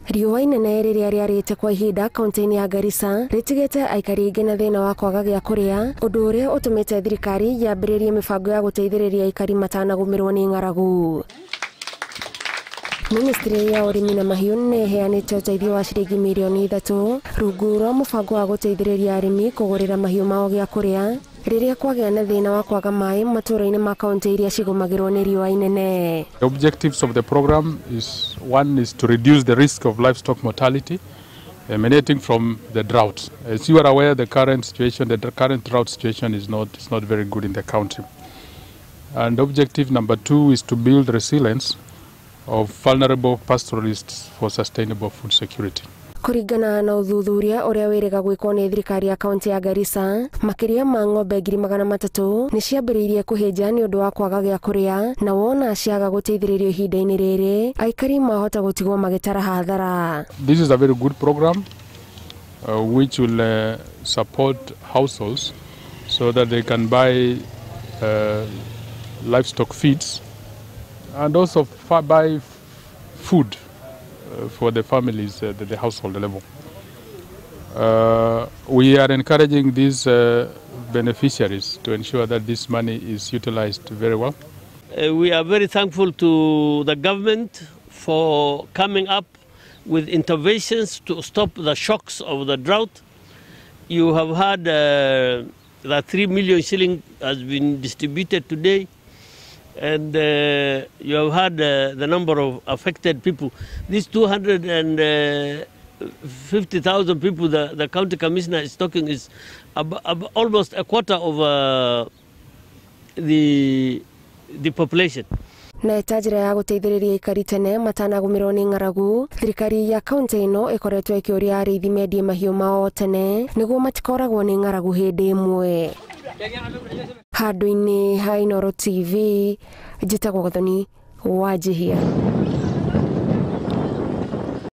Riũa inene rĩrĩa rĩarĩte kwa ihinda kaunti-inĩ ya Garissa rĩtigĩte aikari aingĩ na thĩna wa kwaga gĩa kũrĩa, ũndũ ũrĩa ũtũmĩte thirikari yambĩrĩrie mĩbango ya gũteithĩrĩria aikari matanagũmĩrwo nĩ ng'aragu. Ministry ya ũrĩmi na mahiũ nĩ ĩheanĩte ũteithio wa ciringi mirioni 3 rungu rwa mũbango wa gũteithĩrĩria arĩmi kũgũrĩra mahiũ mao gĩa kũrĩa rĩrĩa kwagĩa na thĩna wa kwaga maĩ matũũra-inĩ ma kaunti iria cigũmagĩrwo nĩ riũa inene. The objectives of the program is, one is to reduce the risk of livestock mortality emanating from the drought. As you are aware, the current situation, the current drought situation is not very good in the country. And objective number two is to build resilience of vulnerable pastoralists for sustainable food security. Kũringana na ũthuthuria ũrĩa wĩrĩga gwĩkwo nĩ thirikari ya kaunti ya Garissa, makĩria ma ng'ombe 300,000 nĩ ciambĩrĩirie kũhĩnja nĩ ũndũ wa kwaga gĩa kũrĩa, na wona ciaga gũteithĩrĩrio ihinda-inĩ rĩrĩ, aikari mahota gũtigwo magĩtara hathara. This is a very good program which will support households so that they can buy livestock feeds and also buy food for the families at the household level. We are encouraging these beneficiaries to ensure that this money is utilized very well. We are very thankful to the government for coming up with interventions to stop the shocks of the drought. You have heard that 3 million shilling has been distributed today, and you have heard the number of affected people. These 250,000 people the county commissioner is talking is almost a quarter of the population. Na ta njĩra ya gũteithĩrĩria aikari tene matanagũmĩrwo nĩ ng'aragu, thirikari ya kaunti ĩno ĩkoretwo ĩkĩũria arĩithi mendie mahiũ mao tene nĩguo matikoragwo nĩ ng'aragu hĩndĩ ĩmwe. Handũ-inĩ ha Inooro TV, njĩtagwo Gathoni Wanjihia.